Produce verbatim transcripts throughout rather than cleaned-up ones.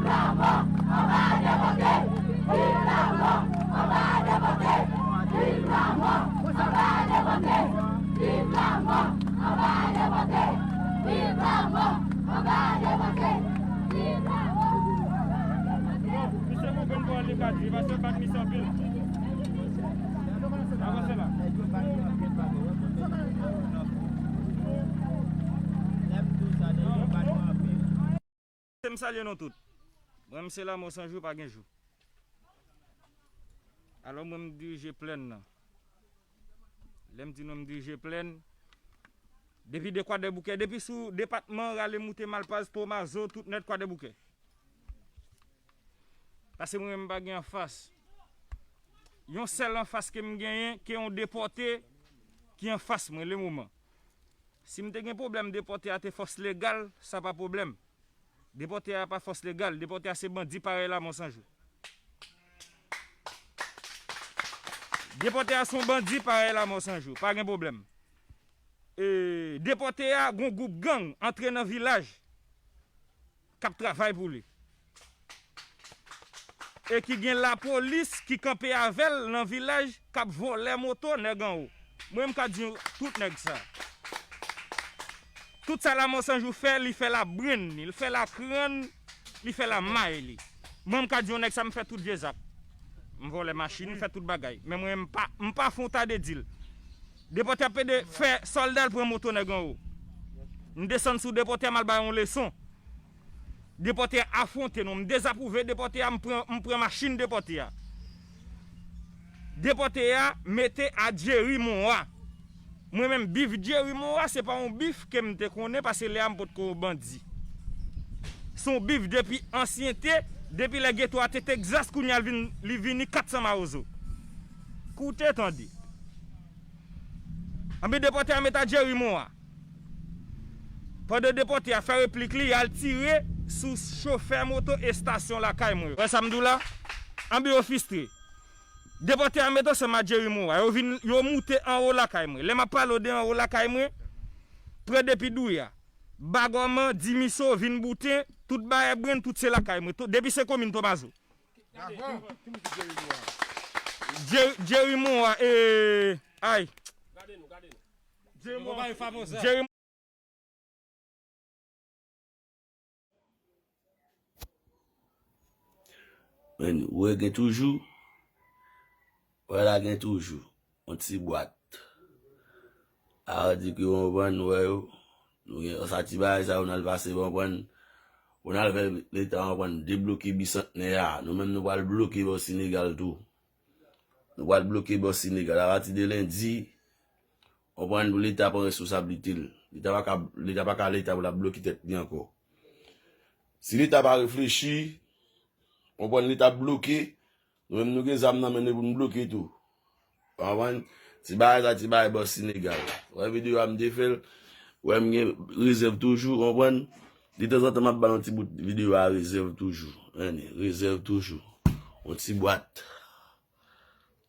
Viv lamò, anba depòte! Viv lamò, anba depòte! Viv lamò, anba depòte! Viv lamò, anba depòte! Viv lamò, anba depòte! Viv lamò, anba depòte! Misye konprann pawòl li ka di, paske bat misye anpil. Avanse la. M salye nou tout. Mwen, m se Lanmò San Jou, pa gen jou. Alò, mwen, m dirije Plèn nan. Lè m di nou m dirije Plèn, depi de Kwadèboukè, depi sou depatman, rale moute Malpaz, Tomazo, tout nèt Kwadèboukè. Paske mwen, m pa gen anfas. Yon sèl anfas ke m genyen, ke yon depòte ki anfas mwen, lemoman. Si m te gen pwoblèm, depòte a te fòs legal, sa pa pwoblèm. Depòte a pa fòs legal, depòte a se bandi parèy Lanmò San Jou. Depòte a se yon bandi parèy Lanmò San Jou, pa gen pwoblèm. E, depòte a, gon gwoup gang antre nan vilaj k ap travay pou li. E ki gen lapolis ki kanpe avè l nan vilaj k ap vòlè moto nèg anwo. Mwen, m ka di tout nèg sa. Tout sa Lanmò San Jou fè, li fè labrenn li, li fè lakrann, li fè lamay li. Mwen, m ka di yon nèg sa, m fè tout vye zak. M vòlè machin, m fè tout bagay. Men mwen, m pa, m pa fè yon ta de dil. Depòte a pede fè sòlda l pran moto nèg anwo. M desann sou depòte a, m al ba yon leson. Depòte a afwonte nou. M dezapwouve depòte a, m pran, m pran machin depòte a. Depòte a mete a Jerry Moa. Mwen menm, bif Jerry Moa, se pa yon bif ke m te konnen, paske lè a m potko bandi. Se yon bif depi ansyen te, depi lè geto a te Texas, kounye a l vin, li vini kat san mawozo. Koute, tande. Anben, depòte a mete a Jerry Moa. Pandan depòte a fè replik li, y al tire sou chofè moto estasyon lakay mwen yo. Wè sa m di w la? Anben, yo fistre. Depòte a mete ansanm a Jerry Moa. Yo vin, yo moute anwo lakay mwen. Lè m ap pale w de anwo lakay mwen, pran depi Douya, Bagòman, Dimiso, vin Bouten, tout Bayè Brenn, tout se lakay mwen. Tout, depi se komin Tomazo. Jerry, Jerry Moa, e, ay. Jerry Men, ou wè gen toujou, ou wè la gen toujou, yon ti bwat. A di ke, w konprann, nou wè yo, nou gen sa ti bagay sa, yo n al pase, w konprann, w n al fè Leta, w konprann, debloke Bisantnè a. Nou menm, nou pral bloke bò Senegal tou. Nou pral bloke bò Senegal. Apati de lendi, w konprann, pou Leta pran responsablite l. Leta pa ka, Leta pa ka Leta pou l ap bloke tèt li ankò. Si Leta pa reflechi, w konprann, Leta bloke, nou menm nou gen zam nan men nou pou n bloke tou. W konprann? Ti bagay sa, ti bagay bò Senegal. Wè videyo a m te fè l, wè m gen rezèv toujou, w konprann? Detanzantan m ap ba yon ti bout videyo a rezèv toujou. Ann, rezèv toujou. Yon ti bwat.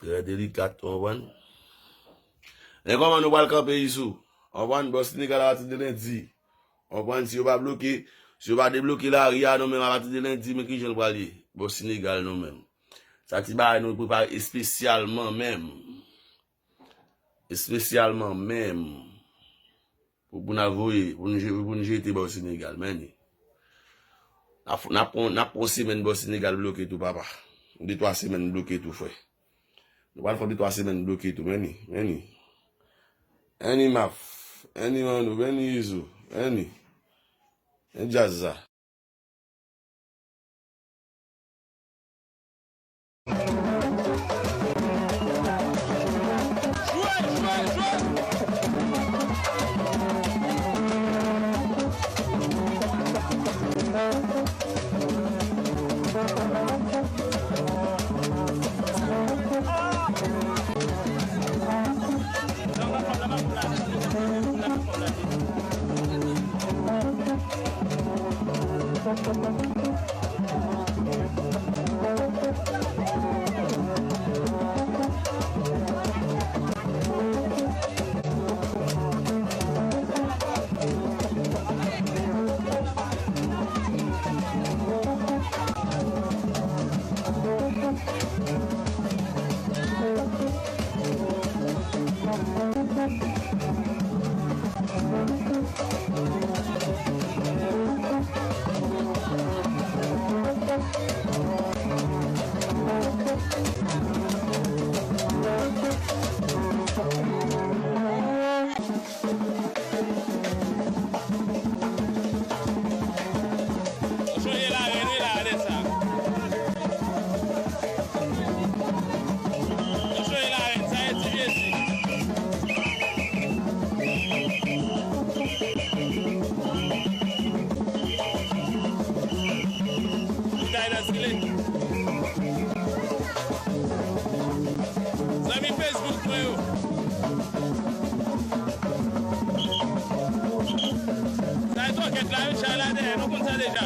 Trè delikat, w konprann? E kòman nou pral kanpe Isou? W konprann? Bò Senegal apati de lendi. W konprann? Si yo pa bloke, si yo pa debloke lari a, nou menm apati de lendi, men kijan l pral ye? Bò Senegal nou menm. Sa ti bagay nou prepare espesyalman menm. Espesyalman menm. Pou, pou n al voye, pou n je-, pou n jete bò Senegal, men ni. N ap, n ap pran, n ap pran semèn bò Senegal bloke tou, papa. De twa semèn bloke tou, frè. Nou pral fè de twa semèn bloke tou, men ni, men ni. Ann ni maf, ann ni Mano, ann ni Izo, ann ni. Ann djaz sa. Silence, kile. Zanmi Facebook mwen yo. Sa e tòkèt la, wi, chay la dèyè, nou konn sa deja.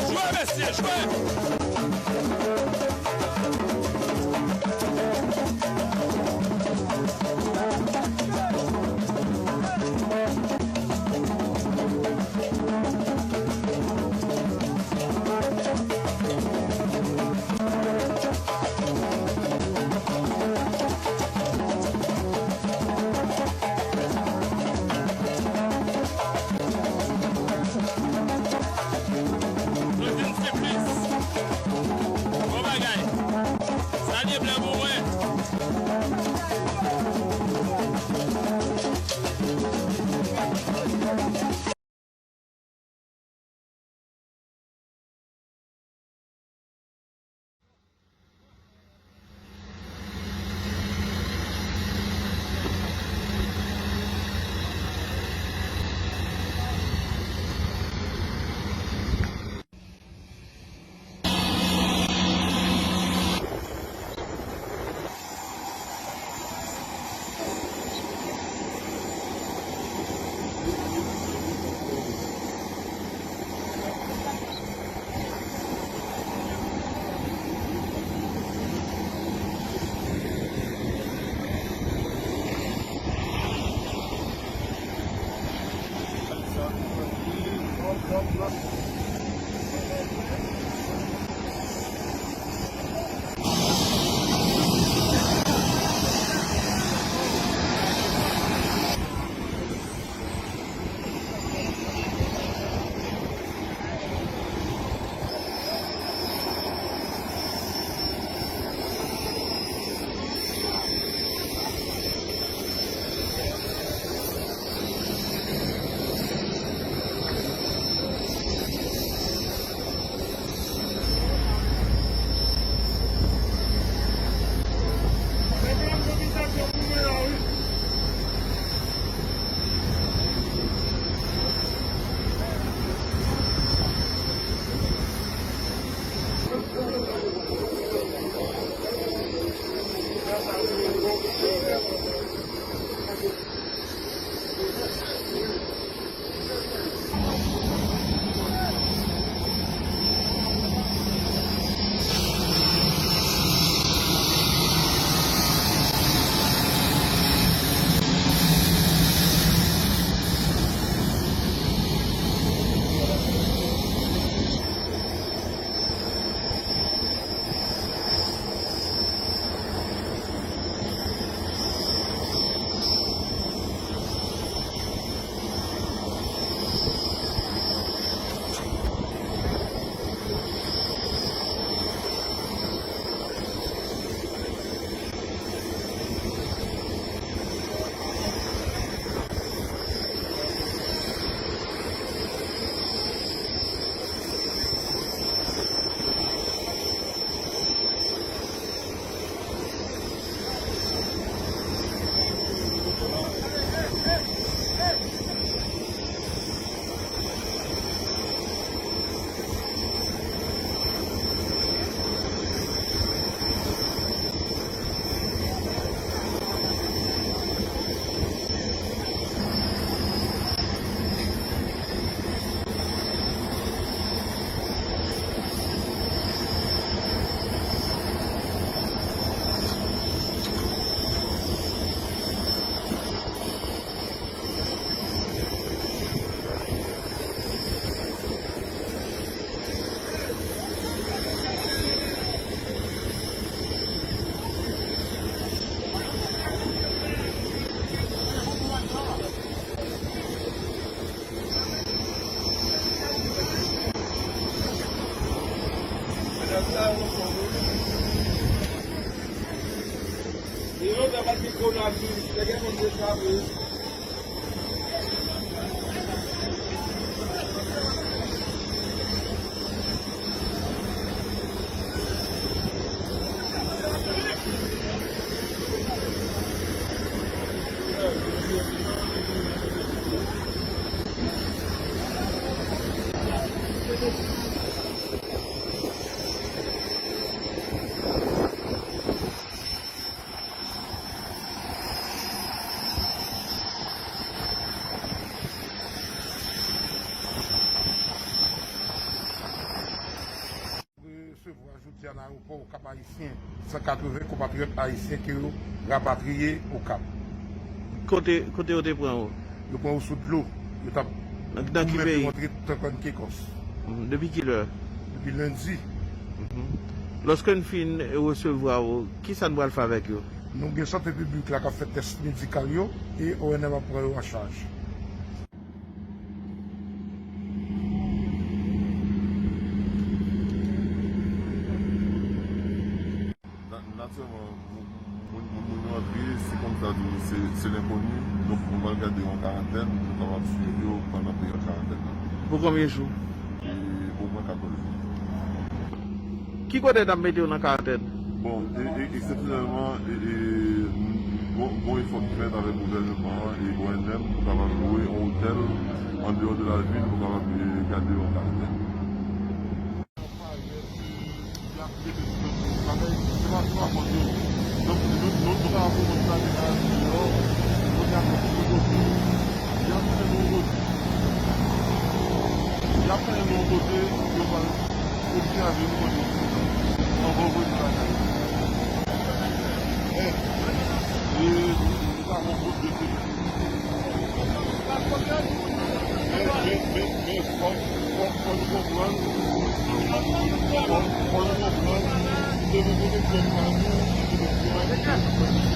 Jwe, mesye, jwe! Claudine Simplice. Bon bagay. Salye blan pou mwen. Resevwa jodi a nan ayewopò Okap Ayisyen san katreven konpatriyòt ayisyen ke yo rapatriye Okap. Kote, kote yo te pran yo? Yo pran yo sou dlo. Yo t ap goumen pou yo antre Tankan Kekòs. Mhm. Depi kilè? Depi lendi. Mhm. Lòske n fin resevwa yo, kisa n pral fè avèk yo? Nou gen sante piblik la k ap fè tès medikal yo e O N M ap pran yo an chaj. Na-, natirèlman, moun, moun, moun, moun yo antre, se kòm sa di, se, se lenkoni. Donk, nou pral gade yo an karantèn, nou kapab swiv yo pandan peryòd karantèn nan. Pou konbyen jou? E omwen katòz jou. Ki kote n ap mete yo nan karantèn? Bon, e, e, eksepsyonèlman, e, e, gon, gon efò ki fèt avèk gouvènman an e O N M pou kapab lwe yon otèl andeyò de lavil pou kapab, e, gade yo an karantèn. Y ap fè nou kote, yo pral kontinye avè nou kote. Anvan w vin lakay. E, e, nou pa gon gwoup de semen. Men, men, men, men, fò, fò, fò nou konprann, fò, fò nou konprann, se nou kote zòn pa nou, se nou kote zòn pa nou.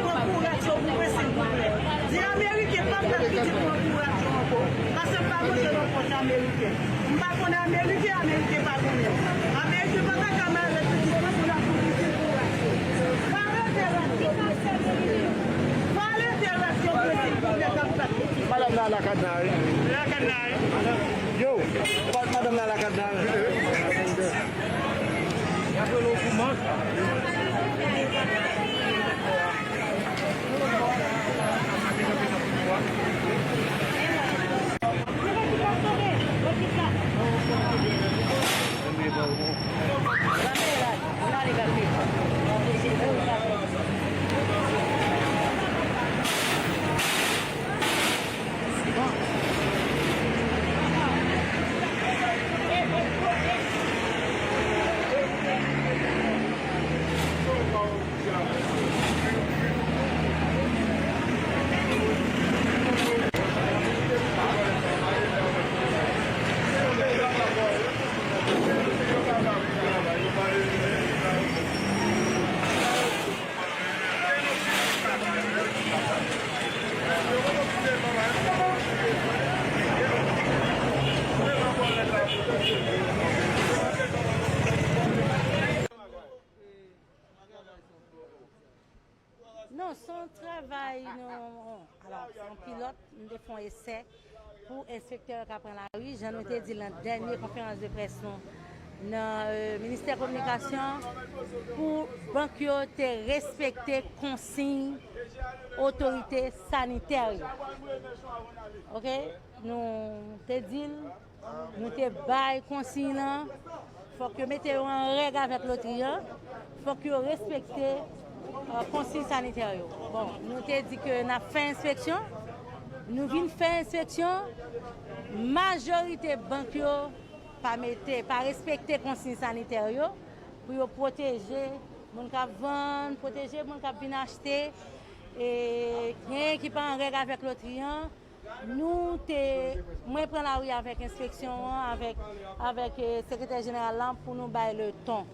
Pran kouraj yo pou mwen, silvouplè. Di Ameriken pa pran pitit pran kouraj yo ankò. Paske m pa manje nan pòch Ameriken. M pa konn Ameriken, Ameriken pa konnen. Ameriken pa ka ka mare pitit mwen pou l ap pran pitit kouraj yo. Pale de rèv yo, mwen, silvouplè. Pale de rèv yo, mwen, silvouplè, k ap bat pitit. Madanm nan lakadna, wi. Lakadna, wi. Yo, madanm nan lakadna, wi. Non, se yon travay, nou, alò, se yon pilòt, nou te fè yon esè pou enspektè yo ka pran lari, jan nou te di nan dènye konferans de près nou nan, euh, ministè kominikasyon, pou bank yo te respekte konsiy otorite sanitè yo. Oke? Nou te di l, nou te bay konsiy lan, fòk yo mete yo an règ avèk lotri an, fòk yo respekte, euh, konsiy sanitè yo. Bon, nou te di ke n ap fè enspeksyon, nou vin fè enspeksyon, majorite bank yo pa mete, pa respekte konsiy sanitè yo pou yo pwoteje moun k ap vann, pwoteje moun k ap vin achte, e genyen ki pa an règ avèk lotri an. Nou te, mwen pran lari avèk enspeksyon an, avèk, avèk, eh, sekretè jeneral la pou nou bay le ton.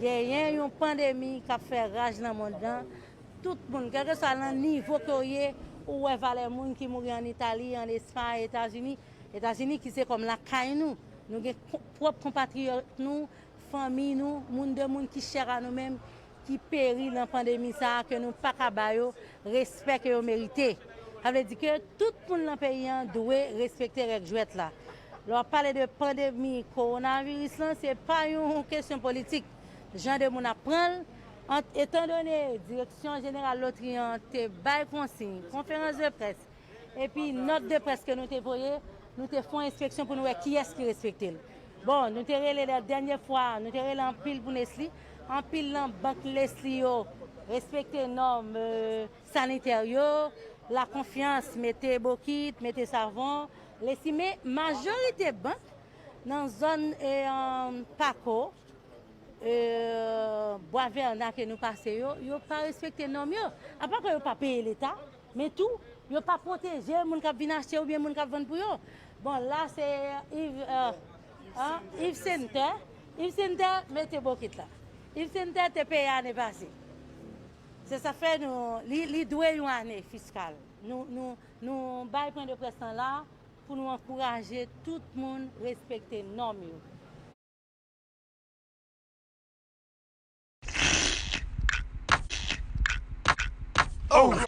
Genyen yon pandemi k ap fè raj nan mond lan. Tout moun, kèlkeswa nan nivo ke w ye, ou wè valè moun ki mouri ann Itali, ann Espay, Etazini. Etazini ki se kòm lakay nou. Nou gen ko-, pwòp konpatriyòt nou, fanmi nou, moun de moun ki chè a nou menm, ki peri nan pandemi sa a, ke nou pa ka ba yo respè ke yo merite. Sa vle di ke tout moun nan peyi an dwe respekte règ jwèt la. Lè w ap pale de pandemi kowonaviris lan, se pa yon kesyon politik. Jan de moun ap pran l, ant-, etandone Direksyon Jeneral Lotri an te bay konsiy, konferans de près, epi nòt de près ke nou te voye, nou te fè yon enspeksyon pou nou wè kiyès ki respekte l. Bon, nou te rele la dènye fwa, nou te rele anpil pou Nestlé. Anpil nan bank Nestlé yo respekte nòm, euh, sanitè yo, la konfyans, mete bokit, mete savon, Nestlé, men majorite bank nan zòn, e, an, Pako, e, Bwa Vèna ke nou pase yo, yo pa respekte nòm yo. Apa ke yo pa peye Leta, men tou, yo pa pwoteje moun k ap vin achte oubyen moun k ap vann pou yo. Bon, la se Yves, e, an, Yves Center. Yves Center mete bokit la. Yves Center te peye ane pase. Se sa fè nou, li, li dwe yon ane fiskal. Nou, nou, nou bay pwen de près lan la pou nou ankouraje tout moun respekte nòm yo. Oh,